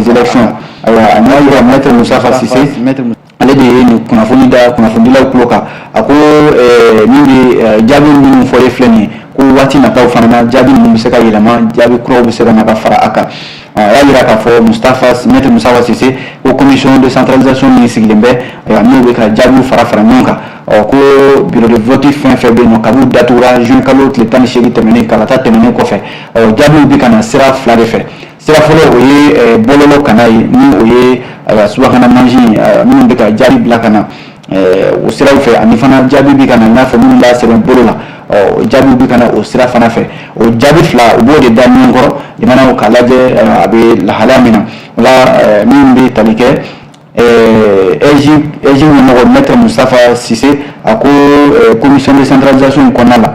des élections, ayiwa, a n'a yira Maître Moustapha Cissé, ale de ye nin kunnafoni da kunnafonidilaw tulo kan. A ko min bɛ jaabi minnu fɔlen filɛ nin ye, ko waati nataw fana na, jaabi ninnu bɛ se ka yɛlɛma, jaabi kuraw bɛ se ka na ka fara a kan. A y'a jira k'a fɔ Moustapha, Maître Moustapha Cissé, ko commission de centralisation min sigilen bɛ, ayiwa, n'o bɛ ka jaabiw fara fara ɲɔgɔn kan, ɔ ko bureau de vote fɛn fɛn bɛ yen nɔ, kabini datugura juin kalo tile 18 tɛmɛnen, kalata tɛmɛnen kɔfɛ, ɔ jaabiw bɛ ka na sira fila de fɛ. Sira fɔlɔ, o ye bɔlɔlɔ kana ye, ni o ye, ayiwa, subahana mansin minnu bɛ ka jaabi bila ka na o siraw fɛ, ani fana jaabi bɛ ka na i n'a fɔ minnu b'a sɛbɛn bolo la, ɔ jaabiw bɛ ka na o sira fana fɛ. O jaabi fila, u b'o de da ɲɔgɔn kɔrɔ jamanaw k'a lajɛ a bɛ lahalaya min na. O la, min bɛ tali kɛ AIGE, AIGE ɲɛmɔgɔ Maître Moustapha Cissé, a ko commission de centralisation kɔnɔna la,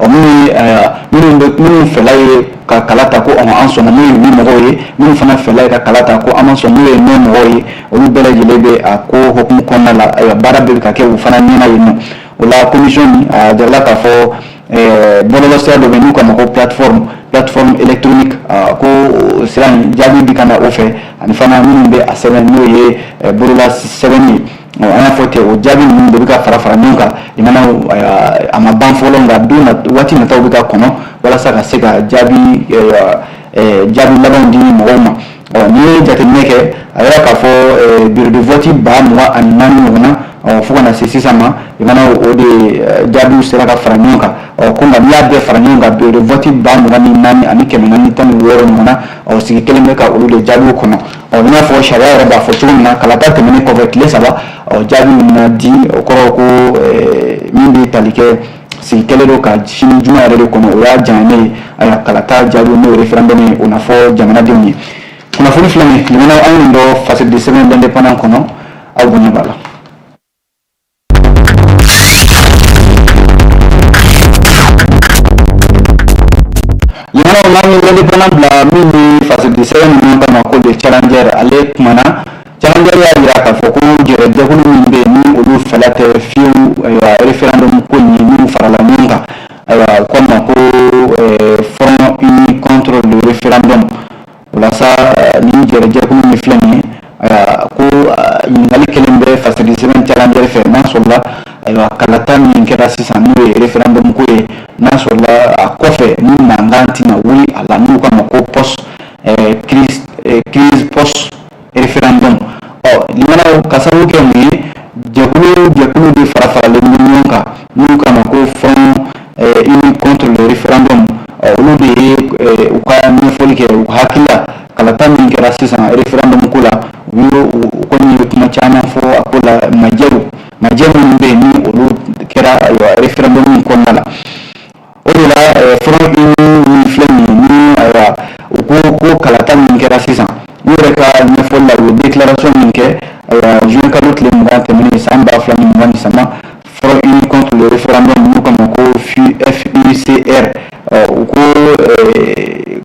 ɔ minnu bɛ minnu fɛla ye ka kala ta ko an sɔnna, n'o ye oui mɔgɔw ye, minnu fana fɛla ye ka kala ta ko an ma sɔn, n'o ye non mɔgɔw ye, olu bɛɛ lajɛlen bɛ a ko hukumu kɔnɔna la. Ayiwa, baara bɛɛ bɛ ka kɛ u fana ɲɛna yen nɔ. O la, commission nin, a jirala k'a fɔ bɔlɔlɔ sira dɔ bɛ yen n'u k'a ma ko plateforme électronique, ko sira in, jaabi bi ka na o fɛ, ani fana minnu bɛ a sɛbɛn, n'o ye bolola sɛbɛnni ye. An y'a fɔ ten, o jaabi ninnu de bɛ ka fara fara ɲɔgɔn kan. Limanaw, a ma ban fɔlɔ, nka don na waati nataw bɛ ka kɔnɔ walasa ka se ka jaabi labanw di mɔgɔw ma. Ɔ n'i ye jateminɛ kɛ, a yira k'a fɔ bureau de vote 24,000 ɲɔgɔnna, ɔ fo ka na se sisan ma, limanaw, o de jaabiw sera ka fara ɲɔgɔn kan. Ɔ ko nka n'i y'a bɛɛ fara ɲɔgɔn kan, bureau de vote 24,416 ɲɔgɔnna, ɔ sigi kelen bɛ ka olu de jaabiw kɔnɔ. Ɔ i n'a fɔ sariya yɛrɛ b'a fɔ cogo min na, kalata tɛmɛnen kɔfɛ tile 3, ɔ jaabi na di. O kɔrɔ ko min bɛ tali kɛ, sigi kɛlen don ka sini juma yɛrɛ de kɔnɔ, o y'a janyane ye. Ayiwa, kalata jaabi, n'o ye référendum ye, o na fɔ jamanadenw ye. Kunnafoni filɛ nin ye, limanaw, an ye nin dɔ fasidi sɛbɛn L'Indépendant kɔnɔ, aw bonya b'a la. Limanaw, n'an ye L'Indépendant bila, min ni fasidi sɛbɛn ninnu kama ko Le Challenger, ale kumana. Challenger y'a jira k'a fɔ ko jɛrɛjɛkulu min bɛ yen, ni olu fɛla tɛ fiyewu, ayiwa, référendum ko in ye, minnu farala ɲɔgɔn kan, ayiwa, u k'a ma ko Front uni contre le référendum. O la sa, nin jɛrɛjɛkulu min filɛ nin ye, ayiwa, ko ɲininkali kɛlen bɛ fasidi sɛbɛn Challenger fɛ, n'a sɔrɔla, ayiwa, kalata min kɛra sisan, n'o ye référendum ko ye, n'a sɔrɔla a kɔfɛ ni mankan tɛna wuli a la, n'u k'a ma ko post crise, crise post référendum. Ɔ limanaw, ka sababu kɛ mun ye, jɛkulu de fara faralen bɛ ɲɔgɔn kan, n'u k'a ma ko Front uni contre le référendum. Olu de ye u ka ɲɛfɔli kɛ u hakilila kalata min kɛra sisan référendum ko la. U y'o u kɔni ye kuma caman fɔ a ko la, majɛ minnu bɛ yen, ni olu kɛra, ayiwa, référendum in kɔnɔna la. O de la, Front uni min filɛ nin ye, ni, ayiwa, u ko ko kalata min kɛra sisan, u yɛrɛ ka ɲɛfɔli la, u ye déclaration min kɛ, ayiwa, juin kalo tile 20 tɛmɛnen san 2023, Front uni contre le référendum, n'u k'a ma ko FUCR, u ko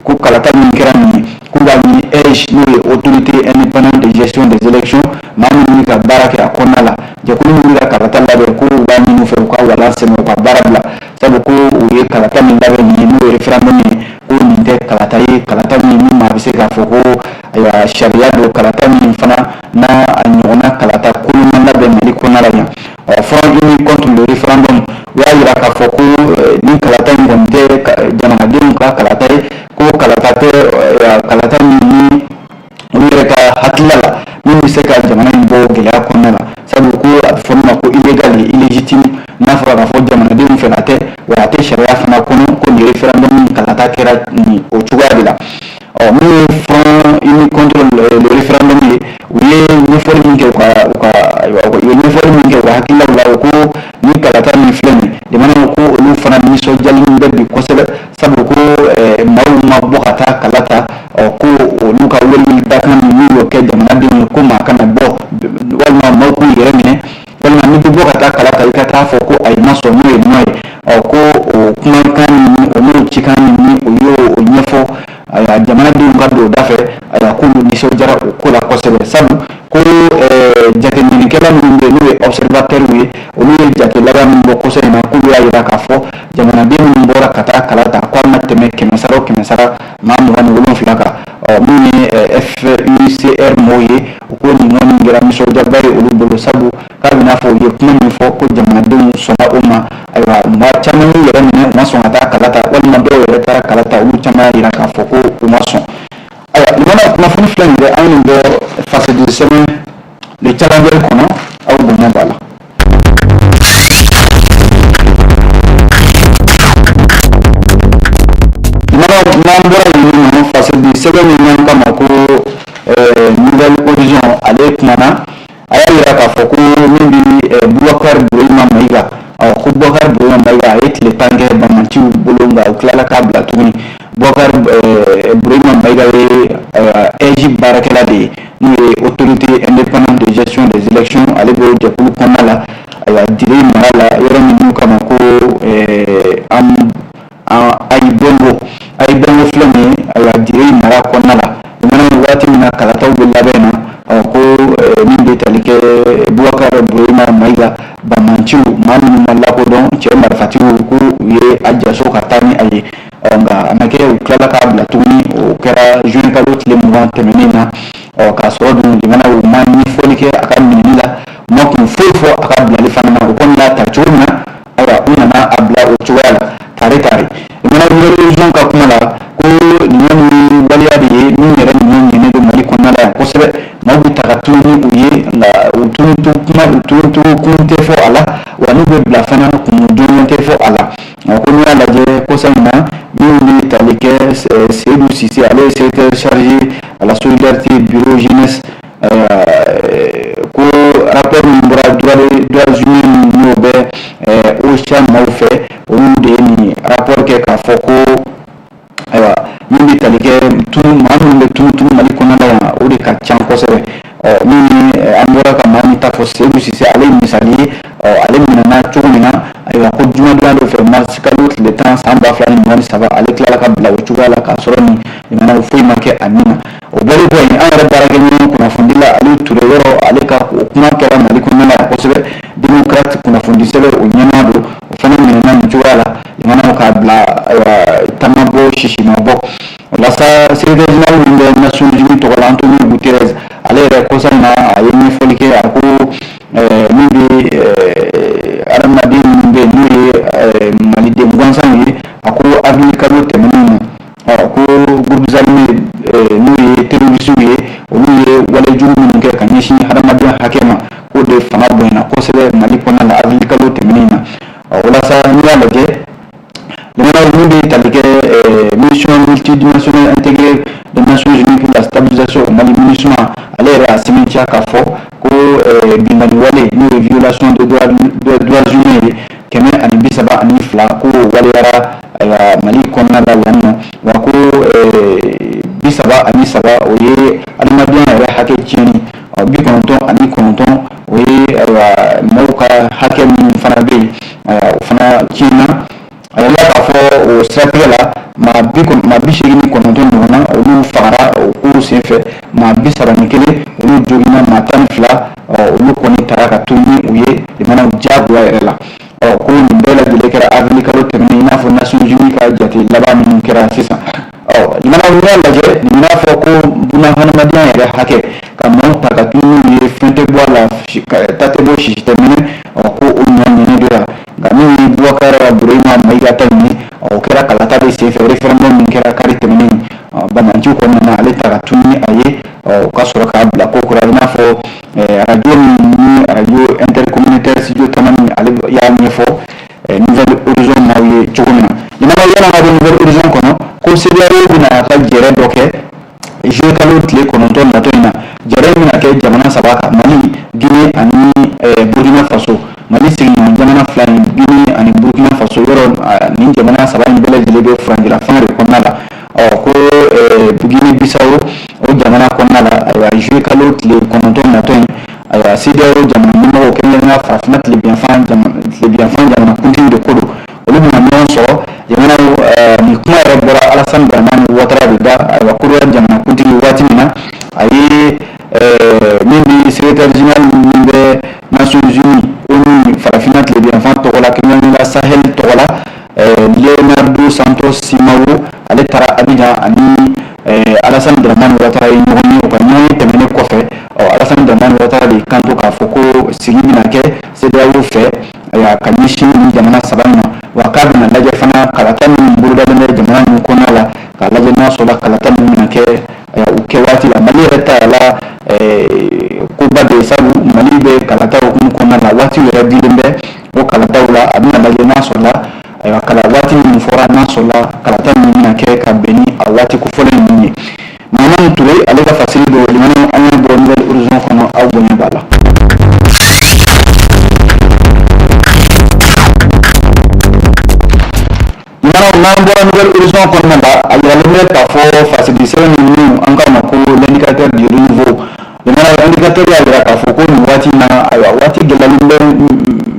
ko kalata min kɛra nin ye, k'u b'a ɲini AIGE, n'o ye Autorité indépendante de gestion des élections, maa minnu bɛ ka baara kɛ a kɔnɔna la, jɛkulu minnu bɛ ka kalata labɛn, ko u b'a ɲini u fɛ u ka walan sɛmɛ, u ka baara bila, sabu ko u ye kalata min labɛn nin ye, n'o ye référendum ye, ko nin tɛ kalata ye, kalata min ni maa bɛ se k'a fɔ ko, ayiwa, sariya don, kalata min fana n'a a ɲɔgɔnna kalata kolon labɛn Mali kɔnɔna la yan. Ɔ Front uni contre le référendum, u y'a jira k'a fɔ ko nin kalata in kɔni tɛ jamanadenw ka kalata ye, ko kalata tɛ, kalata min ni olu yɛrɛ ka hakilila la, min bɛ se ka jamana in bɔ gɛlɛya kɔnɔna la, sabu ko a bɛ fɔ min ma ko illégal, illégitime, n'a fɔra k'a fɔ jamanadenw fɛ a tɛ, wa a tɛ sariya fana kɔnɔ ko nin référendum kalata kɛra nin o cogoya de la. Ɔ min ye Front uni contre le référendum ye, u ye ɲɛfɔli min kɛ u ka ayiwa, u ye ɲɛfɔli min kɛ u ka hakililaw la, u ko ni kalata min filɛ nin ye, jamanaw ko olu fana nisɔndiyalen bɛ bi kosɛbɛ, sabu ko maaw ma bɔ ka taa kala ta. Ɔ ko olu ka welewele dakan min n'u y'o kɛ jamanadenw ye, ko maa kana bɔ, walima maaw k'u yɛrɛ minɛ, walima n'i bɛ bɔ ka taa kala ta, i ka taa fɔ ko ayi, ma sɔn, n'o ye non ye. Ɔ ko o kumakan min, o n'o cikan min, ni o y'o ɲɛfɔ, ayiwa, jamanadenw ka don o da fɛ, ayiwa, k'olu nisɔndiyara o ko la kosɛbɛ, sabu ko jateminɛkɛla minnu bɛ yen, n'o ye observateurs ye, olu ye jate laban min bɔ kɔsɔ in na, k'olu y'a jira k'a fɔ jamanaden minnu bɔra ka taa kala ta, k'a ma tɛmɛ kɛmɛ sara o kɛmɛ sara maa 27 kan. Ɔ min ye FUCR mɔɔw ye, u ko nin kɔni kɛra nisɔndiyaba ye olu bolo, sabu k'a bɛna fɔ u ye kuma min fɔ ko jamanadenw sɔnna o ma. Ayiwa, maa caman y'u yɛrɛ minɛ, u ma sɔn ka taa kala ta, walima dɔw yɛrɛ taara kala ta, olu caman y'a jira k'a fɔ ko u ma sɔn. Ayiwa, limana kunnafoni filɛ nin ye, an ye nin bɔ fasidi sɛbɛn Le Challenger kɔnɔ, aw bonya b'a la. N'an bɔra yen nɔ, fasidi sɛbɛn min n'an k'a ma ko Nouvel Horizon, ale kumana, a y'a jira k'a fɔ ko min bɛ Bubakari Burehima Mayiga, ko Bubakari Burehima Mayiga, a ye tile 10 kɛ banbaanciw bolo, nka u tilala k'a bila tuguni. Bubakari Burehima Mayiga ye AIGE baarakɛla de ye, n'o ye Autorité indépendante de gestion des élections, ale b'o jɛkulu kɔnɔna la. Ayiwa, Dire mara la, yɔrɔ min n'u k'a ma ko Ayibongo, Ayibongo filɛ nin ye, ayiwa, Dire mara kɔnɔna la. Limana waati min na kalataw bɛ labɛn na, ko min bɛ tali kɛ Bubakari Burehima Mayiga, banbaanciw, maa minnu ma lakodɔn, cɛ marifatigiw, ko u ye a jaso ka taa ni a ye, nka a ma kɛ, u tilala k'a bila tuguni. O kɛra juin kalo tile 20 tɛmɛnen na, k'a sɔrɔ dun limana u ma ɲɛfɔli kɛ a ka minɛni la, u ma kun foyi fɔ a ka bilali fana ma. U kɔni y'a ta cogo min na, ayiwa, u nana a bila o cogoya la tare tare. Limana Nouvel Horizon ka kuma la, ko nin ye waleya de ye min yɛrɛ ɲɔ ɲɛnen don Mali kɔnɔna la yan kosɛbɛ. Maaw bɛ ta ka tunu ni u ye, nka u tunutu kuma, u tunucogo kun tɛ fɔ a la, wa n'u bɛ bila fana, kun jɔnjɔn tɛ fɔ a la. Ko n'i y'a lajɛ kɔsa in na, min bɛ tali kɛ Seydou Cissé, ale ye secrétaire chargé à la solidarité, bureau jeunesse, ko rapport min bɔra droits humains min n'o bɛ OCHA maaw fɛ, olu de ye nin rapport kɛ k'a fɔ ko ayiwa, min bɛ tali kɛ tunu, maa minnu bɛ tunu tunu Mali kɔnɔna la yan, o de ka ca kosɛbɛ. Ɔ min ye an bɔra ka maa min ta fɔ, Seydou Cissé, ale ye misali ye. Ɔ ale minɛna cogo min na, ayiwa, ko jumadon dɔ fɛ, mars kalo tile 10 san 2023, ale tilala ka bila o cogoya la k'a sɔrɔ nin limana foyi ma kɛ a min na. O bɔlen kɔ yen, an yɛrɛ baarakɛɲɔgɔn kunnafonidila Aliou Touré yɔrɔ, ale ka o kuma kɛra Mali kɔnɔna la kosɛbɛ. Démocrate kunnafoni sɛbɛn o ɲɛmaa don, o fana minɛna nin cogoya la, limanaw k'a bila, ayiwa, ta ma bɔ, sisi ma bɔ. O la sa, secrétaire général min bɛ Nations Unies tɔgɔ la, Antonio Guterres, ale yɛrɛ kɔsa in na, a ye ɲɛfɔli kɛ, a ko min bɛ adamaden minnu bɛ yen n'o ye maliden gansanw ye, a ko avril kalo tɛmɛnen na, ko groupes armés n'o ye terroristes ye, olu ye walejugu minnu kɛ ka ɲɛsin hadamadenya hakɛ ma, k'o de fanga bonyana kosɛbɛ Mali kɔnɔna la avril kalo tɛmɛnen na. O la sa, n'i y'a lajɛ, limanaw, min bɛ tali kɛ mission multidimensionnelle intégrée des Nations Unies pour la stabilisation au Mali, MINUSMA, ale yɛrɛ y'a sɛmɛntiya k'a fɔ ko binkanni wale n'o ye violation de droits humains ye 132, ko waleyara, ayiwa, Mali kɔnɔna la yan nɔ, wa ko 33, o ye adamadenya yɛrɛ hakɛ tiɲɛni, 99, o ye, ayiwa, maaw ka hakɛ minnu fana bɛ yen, o fana tiɲɛna. A yɛrɛ k'a fɔ o siratigɛ la, maa 89 ɲɔgɔnna, olu fagara o kow senfɛ, maa 31, olu joginna, maa 12, olu kɔni taara ka to ni u ye limanaw diyagoya yɛrɛ la. Ɔ ko nin bɛɛ lajɛlen kɛra avril kalo tɛmɛnen, i n'a fɔ Nations Unies ka jate laban minnu kɛra sisan. Ɔ limanaw, n'i y'a lajɛ, nin b'a fɔ ko buna hadamadenya yɛrɛ hakɛ ka maaw ta ka tunu n'u ye, fɛn tɛ bɔ a la, ta tɛ bɔ, sisi tɛ minɛ, ɔ ko o ɲɔ ɲɛnɛ don yan. Nka min ye Bubakari Burehima Mayiga ta in ye, o kɛra kalata de senfɛ, référendum min kɛra kari tɛmɛnen, banbaanciw kɔnɔna na, ale ta ka tunu ni a ye, o ka sɔrɔ k'a bila ko kura, i n'a fɔ arajo min ni radio intercommunautaire Studio Tamani, ale y'a ɲɛfɔ Nouvel Horizon maaw ye cogo min na. Limanaw, yala ka bɔ Nouvel Horizon kɔnɔ, ko CEDEAO bɛna a ka jɛrɛ dɔ kɛ juillet kalo tile 9 natɔ in na. Jɛrɛ in bɛna kɛ jamana saba kan: Mali, Guinée ani Burkina Faso. Mali sigiɲɔgɔn jamana fila in, Guinée ani Burkina Faso, yɔrɔ nin jamana saba in bɛɛ lajɛlen bɛ furancɛla fanga de kɔnɔna la. Ɔ ko Guinée Bissau, o jamana kɔnɔna la, ayiwa, juillet kalo tile 9 natɔ in, ayiwa, CEDEAO jamana ɲɛmɔgɔw, kɛrɛnkɛrɛnnenya farafinna tilebinyanfan jamana kuntigi de ko don, olu bɛna ɲɔgɔn sɔrɔ jamanaw. Nin kuma yɛrɛ bɔra Alassane Dramane Ouattara de da, ayiwa, Côte d'Ivoire jamana kuntigi, waati min na a ye min bɛ secrétaire général min bɛ Nations Unies, ONU farafinna tilebinyanfan tɔgɔ la, kɛrɛnkɛrɛnnenya Sahel tɔgɔ la, Leonardo Santos Simao, ale taara Abidjan ani Alassane Dramane Ouattara ye ɲɔgɔn ye u ka waati yɛrɛ dilen bɛ o kalataw la. A bɛna lajɛ n'a sɔrɔla, ayiwa, kala waati min fɔra, n'a sɔrɔla kalata min bɛna kɛ ka bɛn ni a waati kofɔlen ninnu ye. Mahamani Ture, ale ka fasiri don. Limanaw, an y'a bɔ Nouvel Horizon kɔnɔ, aw bonya b'a la. Limanaw, n'an bɔra Nouvel Horizon kɔnɔna la, a yiralen bɛ k'a fɔ fasiri sɛbɛn ninnu, an k'a ma ko l'Indicateur du Renouveau. Limanaw, Indicateur y'a jira k'a fɔ ko nin waati in na, ayiwa, waati gɛlɛyalen bɛ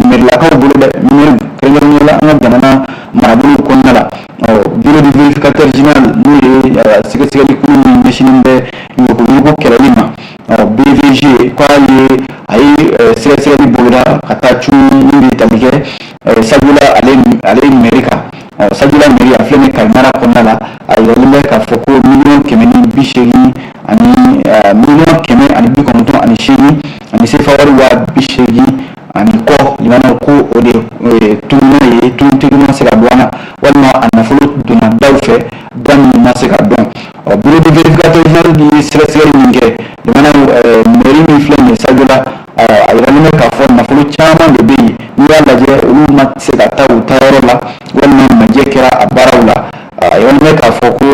mɛrilakaw bolo dɛ, mɛriw, kɛrɛnkɛrɛnnenya la an ka jamana marabolo kɔnɔna la. Bureau du vérificateur général, n'o ye sɛgɛsɛgɛli kulu min ɲɛsinnen bɛ yuruguyurugu kɛlɛli ma, BVG, k'a ye a ye sɛgɛsɛgɛli boloda ka taa cun min bɛ tali kɛ Sadiola ale mɛri kan. Sadiola mɛri, a filɛ nin Kayi mara kɔnɔna la, a yiralen bɛ k'a fɔ ko miliyɔn 180 ani miliyɔn 198 ani sefa wari 80,000 ani kɔ, limanaw, ko o de tununa ye, tuntigi ma se ka dɔn a na, walima a nafolo donna daw fɛ, da minnu ma se ka dɔn. Ɔ, bureau de vérificateur général ye sɛgɛsɛgɛli min kɛ, limanaw, mairie min filɛ nin ye Sadiola, a yiralen bɛ k'a fɔ nafolo caman de bɛ yen, n'i y'a lajɛ, olu ma se ka taa u taayɔrɔ la, walima majɛ kɛra a baaraw la. A yiralen bɛ k'a fɔ ko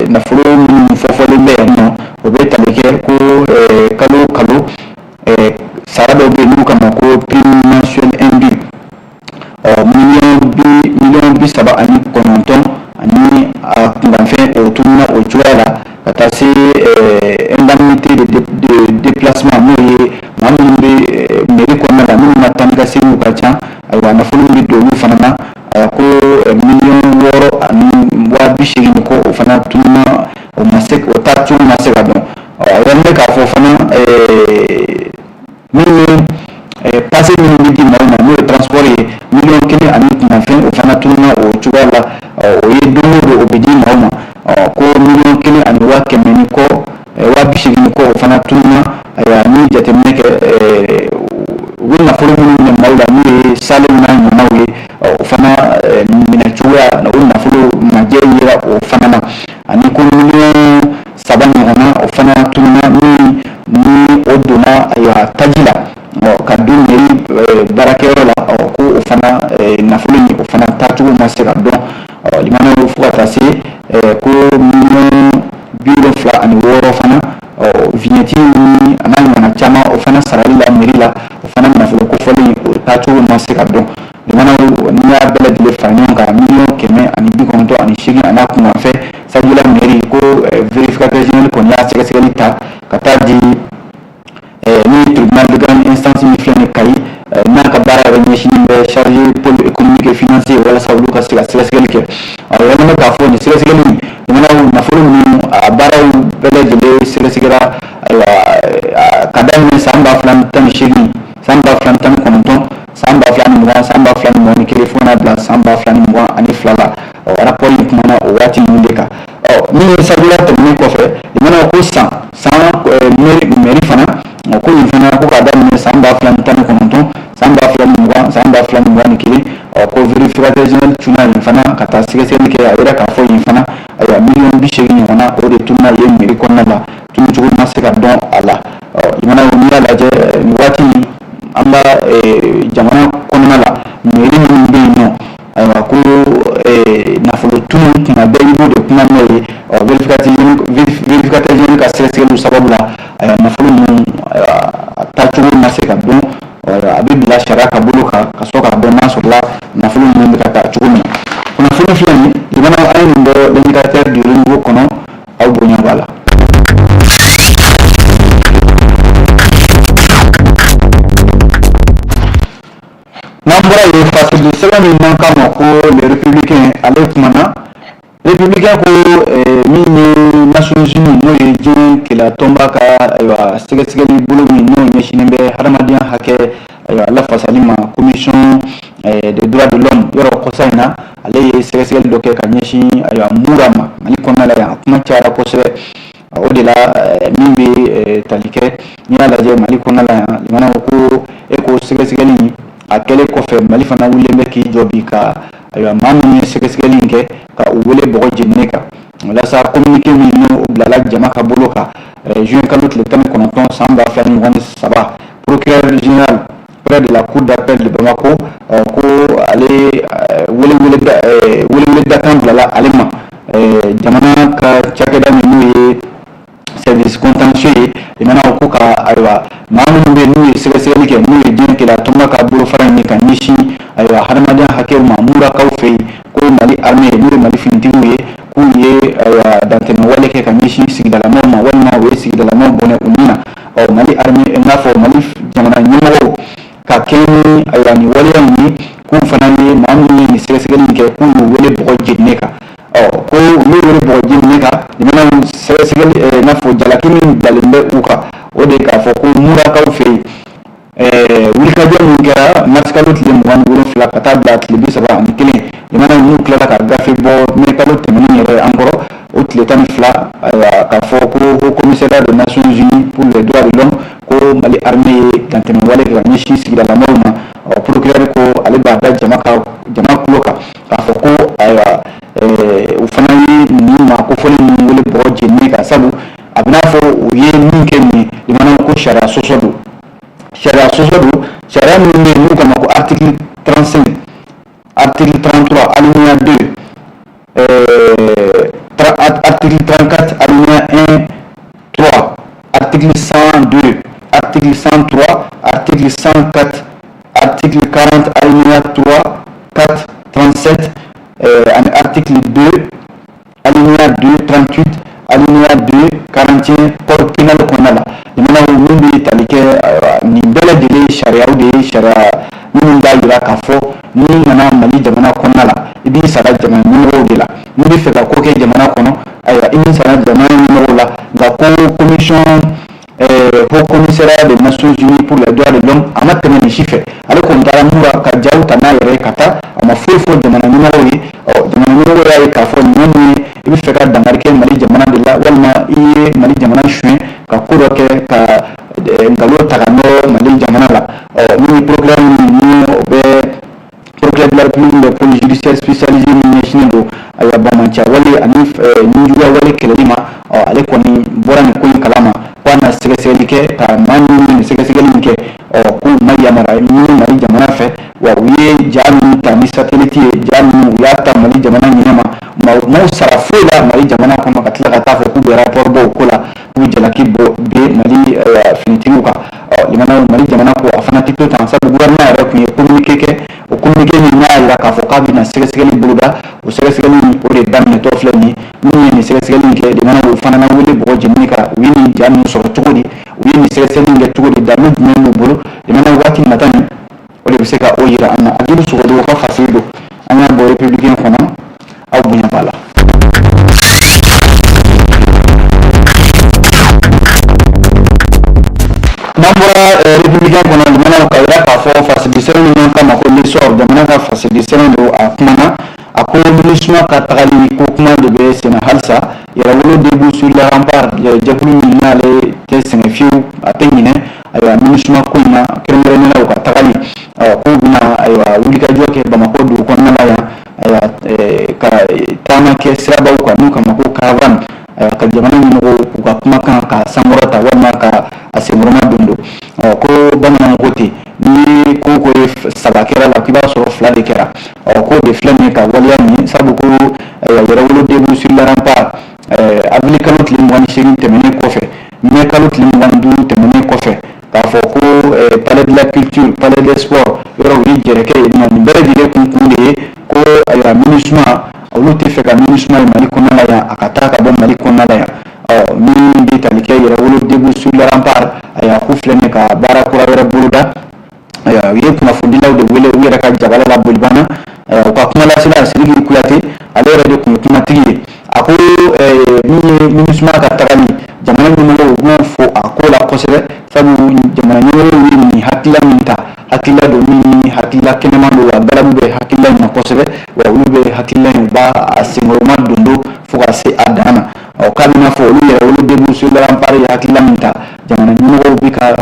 nafolo minnu fɔfɔlen bɛ yan nɔ, o bɛ tali kɛ ko kalo o kalo sara dɔw bɛ yen n'u kama ko prime mensuelle indue, ɔ miliyɔn 39 ani a kunkanfɛn, o tununa o cogoya la, ka taa se indemnité de déplacement, n'o ye maa minnu bɛ mairie kɔnɔna la, minnu ka taa ni ka seginw ka ca, ayiwa, nafolo min bɛ don olu fana na, ko miliyɔn 6 ani 80,000 ni kɔ, o fana tununa, o ma se, o taa cogo ma se ka dɔn. Ɔ, a yiralen bɛ k'a fɔ fana, min ye passe minnu bɛ di maaw ma, n'o ye transport ye, miliyɔn 1 ani kunkanfɛn, o fana tununa o cogoya la. O ye don o don o bɛ di maaw ma. Ko miliyɔn 1 ani 100,000 ni kɔ, 80,000 ni kɔ, o fana tununa. Ayiwa, ni jateminɛ kɛ, u bɛ nafolo minnu minɛ maaw la, n'o ye salenw n'a ɲɔgɔnnaw ye, o fana minɛ cogoya, o nafolo majɛ yera o fana na. Ani ko miliyɔn 3 ɲɔgɔnna, o fana tununa, min ni o donna, ayiwa, taji la ka don mairie baarakɛyɔrɔ la, ko o fana nafolo in, o fana taacogo ma se ka dɔn. Limanaw, fo ka taa se ko miliyɔn 76 fana, vignette ni a n'a ɲɔgɔnna caman, o fana sarali la mairie la, o fana nafolo kofɔlen, o taacogo ma se ka dɔn. Limanaw, n'i y'a bɛɛ lajɛlen fara ɲɔgɔn kan, miliyɔn 198 a n'a kunkanfɛn, Sadiola mairie, ko vérificateur général kɔni y'a sɛgɛsɛgɛli ta ka taa di ni tribunal de grande instance min filɛ nin Kayi, n'a ka baara yɛrɛ ɲɛsinnen bɛ chargé pôle économique et financier, walasa olu ka se ka sɛgɛsɛgɛli kɛ. A yɛrɛ bɛ k'a fɔ nin sɛgɛsɛgɛli, jamanaw nafolo ninnu, a baaraw bɛɛ lajɛlen sɛgɛsɛgɛra, ayiwa, ka daminɛ san 2018, san 2019, san 2020, san 2021, fo ka n'a bila san 2022 la. Rapport in kumana o waati ninnu de kan. Ɔ, min ye Sadiola tɛmɛnen kɔfɛ, jamana ko san san mairie fana ko nin fana, ko k'a daminɛ san 2019, san 2020, san 2021, ɔ, ko vérificateur général cunna yen fana ka taa sɛgɛsɛgɛli kɛ. A yɛrɛ k'a fɔ yen fana, ayiwa, miliyɔn 80 ɲɔgɔnna, o de tununa yen mairie kɔnɔna la, tununcogo ma se ka dɔn a la. Ɔ, jamana, n'i y'a lajɛ nin waati in, an ka jamana kɔnɔna la, mairie minnu bɛ yen nɔ, ayiwa, ko nafolo tunu tuma bɛɛ, i b'o de kuma mɛn ye. Ɔ, vérificateur général ka sɛgɛsɛgɛliw sababu la, ayiwa, nafolo ninnu, a taacogo ma se ka dɔn. A bɛ bila sariya ka bolo kan ka sɔrɔ k'a dɔn n'a sɔrɔla nafolo ninnu bɛ ka taa cogo min na. Kunnafoni filɛ nin, jamana, an ye nin bɔ l'Indicateur du Renouveau kɔnɔ, aw bonya b'a la. N'an bɔra yen, fasiri sɛbɛn min n'an k'a ma ko Le Républicain, ale kumana. Républicain ko min ye Nations Unies, n'o ye diɲɛ keleya tɔnba ka, ayiwa, sɛgɛsɛgɛli bolo min n'o ɲɛsinnen bɛ hadamadenya hakɛ, ayiwa, lafasali ma, commission des droits de l'homme, yɔrɔ kɔsa in na, ale ye sɛgɛsɛgɛli dɔ kɛ ka ɲɛsin, ayiwa, Mura ma Mali kɔnɔna la yan. A kuma cayara kosɛbɛ. O de la, min bɛ tali kɛ, n'i y'a lajɛ Mali kɔnɔna la yan, limanaw, ko e ko sɛgɛsɛgɛli a kɛlen kɔfɛ, Mali fana wulilen bɛ k'i jɔ bi ka, ayiwa, maa minnu ye sɛgɛsɛgɛli in kɛ, ka u wele bɔgɔ jeninen kan, walasa communiqué min n'o bilala jama ka bolo kan juin kalo tile 19 san 2023, procureur général Près de la cour d'appel de Bamako, ko ale weleweledakan bilala ale ma jamana ka cakɛda min n'o ye service contentieux ye. Limanaw, ko ka ayiwa maa minnu bɛ yen n'u ye sɛgɛsɛgɛli kɛ, n'u ye diɲɛ keleya tɔnba ka bolofara in ye ka ɲɛsin ayiwa hadamadenya hakɛw ma Murakaw fɛ yen, ko Mali armée, n'o ye Mali finitigiw ye, k'u ye ayiwa dantɛmɛ wale kɛ ka ɲɛsin sigidalamaw ma, walima u ye sigidalamaw bɔnɛ u ni na. Ɔ, Mali armée, n k'a fɔ Mali jamana ɲɛmɔgɔw ka kɛ ni ayiwa nin waleya in ye, k'u fana ye maa minnu ye nin sɛgɛsɛgɛli in kɛ, k'u y'u wele bɔgɔ jeninen kan. Ɔ, ko u y'u wele bɔgɔ jeninen kan, limanaw, sɛgɛsɛgɛli i n'a fɔ jalaki min bilalen bɛ u kan, o de ye k'a fɔ ko Murakaw fɛ yen, wulikajɔ min kɛra marisikalo tile 27 ka taa bila tile 31, limanaw, n'u tilala ka gafe bɔ mɛ kalo tɛmɛnen yɛrɛ an kɔrɔ, o tile 12, ayiwa k'a fɔ ko Haut Commissariat des Nations Unies pour les droits de l'homme, ko Mali armée ye dantɛmɛ wale kɛ ka ɲɛsin sigidalamɔgɔw ma. Ɔ, procureur ko ale b'a da jama ka jama kulo kan k'a fɔ ko ayiwa u fana ye nin maa kofɔlen ninnu wele bɔgɔ jeninen kan, sabu a bɛ n'a fɔ u ye min kɛ nin ye, limanaw, ko sariya sɔsɔ don, sariya sɔsɔ don. Sariya minnu bɛ yen n'u kama ko article 35, article 33 alinéa 2, article 34 alinéa 1 3, article 102, article 103, article 104, article 40 alinéa 3, 4, 37, ani article 2 alinéa 2, 38, alinéa 2, 41 code pénal kɔnɔna la. Limanaw, min bɛ tali kɛ nin bɛɛ lajɛlen ye sariyaw de ye, sariya minnu b'a jira k'a fɔ n'i nana Mali jamana kɔnɔna la, i b'i sara jamana ɲɛmɔgɔw de la. N'i bɛ fɛ ka ko kɛ jamana kɔnɔ, ayiwa i b'i sara jamana ɲɛmɔgɔw la. Nka ko commission Haut Commissariat des Nations Unies pour les droits de l'homme, a ma tɛmɛ nin si fɛ. Ale kɔni taara Mura ka jaw ta n'a yɛrɛ ye ka taa, a ma foyi fɔ jamana ɲɛmɔgɔw ye. Ɔ, jamana ɲɛmɔgɔw y'a ye k'a fɔ nin min ye, i bɛ fɛ ka dankari kɛ Mali jamana de la, walima i ye Mali jamana suɲɛ ka ko dɔ kɛ ka nkalon ta ka nɔrɔ Mali jamana la. Ɔ, min ye procureur min ni o bɛ procureur de la République bɛ pôle judiciaire spécialisé min ɲɛsinnen don ayiwa banbaanciya wale ani nijuguya wale kɛlɛli ma, ɔ, ale kɔni bɔra nin ko in kalama ko a na sɛgɛsɛgɛli kɛ ka maa minnu ye nin sɛgɛsɛgɛli in kɛ, ɔ, k'u ma yamaruya ɲini Mali jamana fɛ, wa u ye ja minnu ta ni satellite ye, ja minnu u y'a ta Mali jamana ɲɛma, maaw sara foyi la Mali jamana kɔnɔ, ka tila ka taa fɔ k'u bɛ rapport bɔ o ko la, k'u jalaki bɔ bɛ Mali finitigiw kan. Ɔ, limanaw, Mali jamana ko a fana tɛ to tan, sabu gouvernement yɛrɛ tun ye communiqué kɛ. O communiqué min n'a yira k'a fɔ k'a bɛna sɛgɛsɛgɛli boloda, o sɛgɛsɛgɛli o de daminɛtɔ filɛ nin ye. Minnu ye nin sɛgɛsɛgɛli in kɛ, limanaw, o fana na wele bɔgɔ jeninen kan. U ye nin ja ninnu sɔrɔ cogo di? U ye nin sɛgɛsɛgɛli in kɛ cogo di? Dalu jumɛn b'u bolo? Limanaw, waati nata nin o de bɛ se ka o yira an na. Agibu Sogodogo ka fasiri don, an y'a bɔ Républicain kɔnɔ. Aw bonya b'a la. N'an bɔra Républicain kɔnɔ, limanaw, ka yira k'a fɔ fasidi sɛbɛn min kama ko L'Essor, jamana ka fasidi sɛbɛn don, a kumana, a ko MINUSMA ka tagali ko kuma de bɛ senna halisa. Yɛrɛwolo Debout sur les Remparts, jɛkulu min n'ale tɛ sɛgɛn fiyewu, a tɛ ɲinɛ ayiwa MINUSMA ko in na, kɛrɛnkɛrɛnnenya la u ka tagali. K'u bɛna ayiwa wulikajɔ kɛ Bamakɔ dugu kɔnɔna la yan, ayiwa ka taama kɛ sirabaw kan n'u kama ko caravane, ayiwa ka jamana ɲɛmɔgɔw k'u ka kumakan ka sankɔrɔta walima ka a senkɔrɔma don don. Ɔ, ko bamananw ko ten, ni ko ko ye saba kɛra la, k'i b'a sɔrɔ fila de kɛra. Ɔ, k'o de filɛ nin ye ka waleya nin ye, sabu ko Yɛrɛwolo Debout sur les Remparts, avril kalo tile 28 tɛmɛnen kɔfɛ, mai kalo tile 25 tɛmɛnen kɔfɛ, k'a fɔ ko Palais de la Culture, Palais des Sports yɔrɔ, u ye jɛrɛ kɛ yen nɔ. Nin bɛɛ lajɛlen kun de ye ko ayiwa MINUSMA, olu tɛ fɛ ka MINUSMA ye Mali kɔnɔna la yan, a ka taa ka bɔ Mali kɔnɔna la yan. Ɔ, min bɛ tali kɛ Yɛrɛwolo Debout sur les Remparts, ayiwa k'u filɛ nin ye ka baara kura wɛrɛ boloda. Ayiwa u ye kunnafonidilaw de wele u yɛrɛ ka jabala la Bolibana. U ka kumalasela Sidiki Kuyate, ale yɛrɛ de tun ye kumatigi ye. A ko min ye MINUSMA ka tagali, jamana ɲɛmɔgɔw u b'u fo a ko la kosɛbɛ, sabu jamana ɲɛmɔgɔw ye nin hakilila min ta, hakilila don min hakilila kɛnɛman don, wa galabu bɛ hakilila in na kosɛbɛ, wa olu bɛ hakilila in, u b'a a senkɔrɔma don don fo ka se a dan na. Ɔ, k'a bɛna fɔ olu yɛrɛ olu Debout sur les Remparts ye hakilila min ta, jamana ɲɛmɔgɔw bɛ ka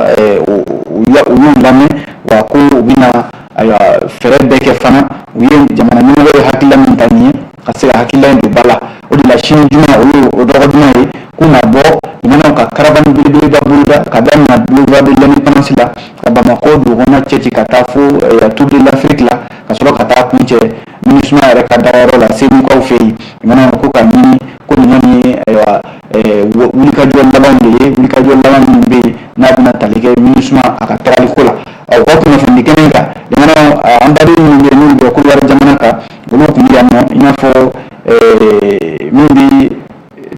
u y'u lamɛn, wa ko u bɛna ayiwa fɛɛrɛ bɛɛ kɛ fana, u ye jamana ɲɛmɔgɔ ye hakilila min ta nin ye, ka se ka hakilila in don ba la. O de la sini juma, o ye o dɔgɔ juma ye, k'u na bɔ limanaw ka caravane belebeleba boloda ka daminɛ boulevard de l'Indépendance la. ka Bamakɔ dugukɔnɔna cɛci ka taa fo Tour de l'Afrique la, ka sɔrɔ ka taa kuncɛ MINUSMA yɛrɛ ka dagayɔrɔ la Segukaw fɛ yen. Limanaw, ko ka ɲini ko nin kɔni ye, ayiwa, wulikajɔ laban de ye, wulikajɔ laban min bɛ yen n'a bɛna tali kɛ MINUSMA a ka tagaliko la. O ka kunnafoni kɛnɛ kan, limanaw, an baden minnu bɛ yen n'olu bɛ Kɔdiwari jamana kan, olu tun bɛ yan nɔ, i n'a fɔ min bɛ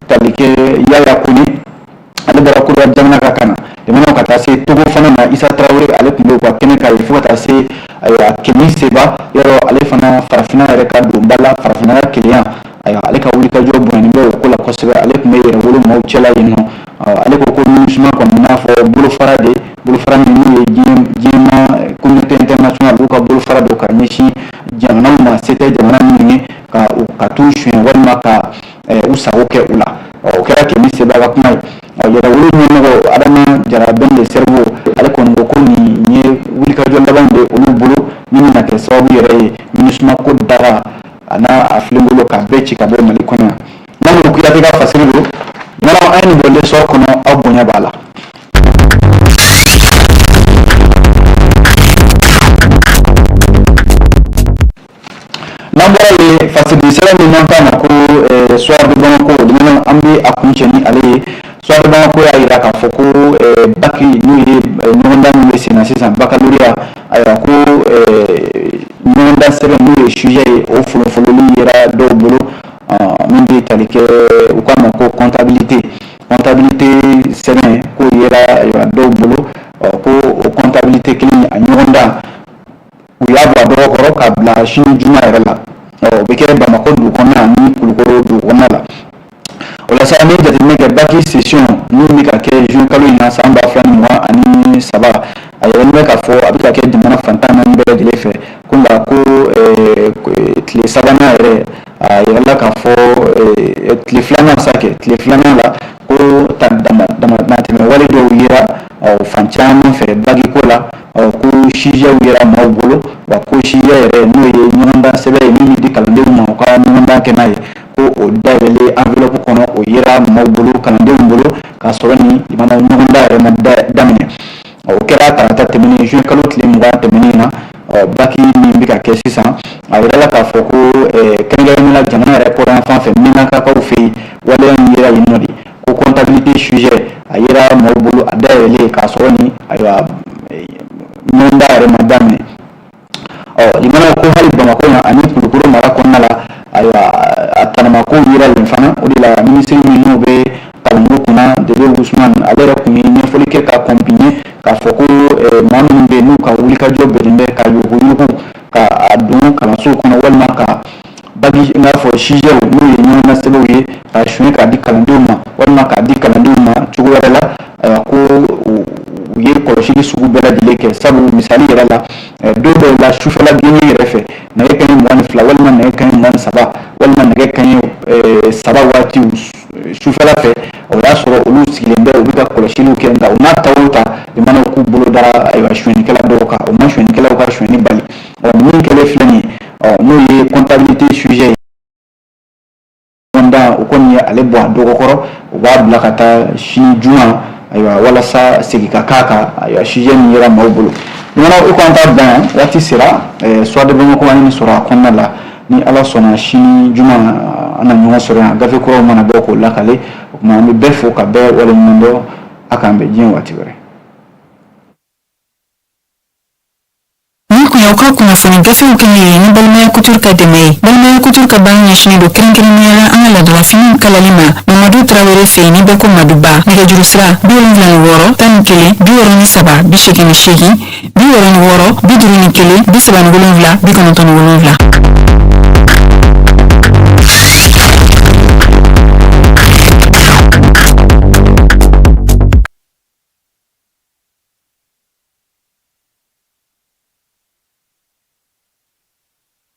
tali kɛ Yaya Kone, ale bɔra Kɔdiwari jamana kan ka na. Limanaw, ka taa se Togo fana ma, Isa Tarawele, ale tun bɛ u ka kɛnɛ kan yen, fo ka taa se, ayiwa, Kemi Seba yɔrɔ, ale fana farafinna yɛrɛ ka don ba la, farafinna ka kelenya, ayiwa, ale ka wulikajɔ bonyani bɛ o ko la kosɛbɛ. Ale tun bɛ yɛrɛwolo maaw cɛla yen nɔ. Ale ko ko MINUSMA kɔni n'a fɔ bolofara de, bolofara min n'o ye diɲɛma communauté internationale, olu ka bolofara don ka ɲɛsin jamanaw ma, se tɛ jamana minnu ye, ka u ka t'u suɲɛ walima ka u sago kɛ u la. O kɛra Kemi Seba ka kuma ye. Yɛrɛwolo ɲɛmɔgɔ Adama Jara Ben le Cerveau, ale kɔni ko ko nin ye wulikajɔ laban de olu bolo min bɛna kɛ sababu yɛrɛ ye MINUSMA ko daga a n'a a filenkolon ka bɛɛ ci ka bɔ Mali kɔnɔ yan. Mamadou Kuyate ka fasiri don. Limanaw, an ye nin bɔ L'Essor kɔnɔ, aw bonya b'a la. N'an bɔra yen, fasiri sɛbɛn min n'an k'a ma ko Soir de Bamako, limanaw, an bɛ a kuncɛ ni ale ye. Soir de Bamako y'a jira k'a fɔ ko bac, n'o ye ɲɔgɔndan min bɛ sen na sisan, baccalauréat, ayiwa, ko ɲɔgɔndan sɛbɛn n'o ye sujet ye, o folonfololi yera dɔw bolo, min bɛ tali kɛ u k'a ma ko comptabilité. Comptabilité sɛbɛn k'o yera, ayiwa, dɔw bolo, ko o comptabilité kelen, a ɲɔgɔndan, u y'a bɔ a dɔgɔ kɔrɔ k'a bila sini juma yɛrɛ la. O bɛ kɛ Bamakɔ dugu kɔnɔna ni Kulukɔrɔ dugu kɔnɔna la. O la sa, an bɛ jateminɛ kɛ bac session min bɛ ka kɛ juin kalo in na san 2023, a yɛrɛ bɛ k'a fɔ a bɛ ka kɛ jamana fan 14 bɛɛ lajɛlen fɛ, ko nka ko tile sabanan yɛrɛ, a yirala k'a fɔ tile filanan sa kɛ, tile filanan la, ko damatɛmɛ wale dɔw yera fan caman fɛ bac ko la, ko sujetw yera maaw bolo, wa ko sujet yɛrɛ n'o ye ɲɔgɔndan sɛbɛn ye min bɛ di kalandenw ma u ka ɲɔgɔndan kɛ n'a ye, ko o dayɛlɛlen enveloppe kɔnɔ, o yera maaw bolo, kalandenw bolo, k'a sɔrɔ ni limana ɲɔgɔndan yɛrɛ ma daminɛ. O kɛra tarata tɛmɛnen, juin kalo tile 20 tɛmɛnen na. Bac min bɛ ka kɛ sisan, a yirala k'a fɔ ko kɛrɛnkɛrɛnnenya la jamana yɛrɛ kɔrɔn fan fɛ, Menakakaw fɛ yen, waleya in yera yen nɔ de, ko comptabilité sujet a yera maaw bolo a dayɛlɛlen k'a sɔrɔ ni, ayiwa, ɲɔgɔndan yɛrɛ ma daminɛ. Ɔ limanaw, ko hali Bamakɔ yan ani Kulukoro mara kɔnɔna la, ayiwa, a tanamako yera yen fana. O de la minisiri min n'o bɛ kalanko kunna, Dede Usman, ale yɛrɛ tun ye ɲɛfɔli kɛ ka kɔn bi ɲɛ k'a fɔ ko maa minnu bɛ yen n'u ka wulikajɔ bɛnnen bɛ ka yuruguyurugu ka a don kalanso kɔnɔ, walima ka bac n k'a fɔ sujetw n'o ye ɲɔgɔndan sɛbɛnw ye ka suɲɛ k'a di kalandenw ma, walima k'a di kalandenw ma cogo wɛrɛ la, ayiwa, ko u ye kɔlɔsili sugu bɛɛ lajɛlen kɛ. Sabu misali yɛrɛ la, don dɔw la, sufɛla gɛɲɛ yɛrɛ fɛ, nɛgɛ kanɲɛ 22 walima nɛgɛ kanɲɛ 23 walima nɛgɛ kanɲɛ 3 waatiw sufɛla fɛ, o y'a sɔrɔ olu sigilen bɛ, u bɛ ka kɔlɔsiliw kɛ. Nka u n'a ta o ta, limanaw, k'u bolo dara, ayiwa, suɲɛnikɛla dɔw kan, o ma suɲɛnikɛlaw ka suɲɛni bali. Ɔ min kɛlen filɛ nin ye, ɔ n'o ye comptabilité sujet ye, o kɔni ye ale bɔ a dɔgɔkɔrɔ, u b'a bila ka taa sini juma, ayiwa, walasa segin ka k'a kan, ayiwa, sujet min yera maaw bolo. Limanaw, i ko an t'a dan yan, waati sera. Soir de Bamako, an ye nin sɔrɔ a kɔnɔna la. Ni Ala sɔnna, sini juma an na ɲɔgɔn sɔrɔ yan, gafe kuraw mana bɔ k'o lakale. O tuma, an bɛ bɛɛ fo ka bɛɛ waleɲuman dɔn. A k'an bɛn diɲɛ waati wɛrɛ. Nin kun y'aw ka kunnafoni gafew kɛnɛ ye ni Balimaya Couture ka dɛmɛ ye. Balimaya Couture ka baara ɲɛsinnen don kɛrɛnkɛrɛnnenya la an ka laadalafiniw kalali ma Mamadu Tarawele fɛ yen ni bɛɛ ko Maduba. Nɛgɛjuru sira 76 11 63 88, 66 51 37 97.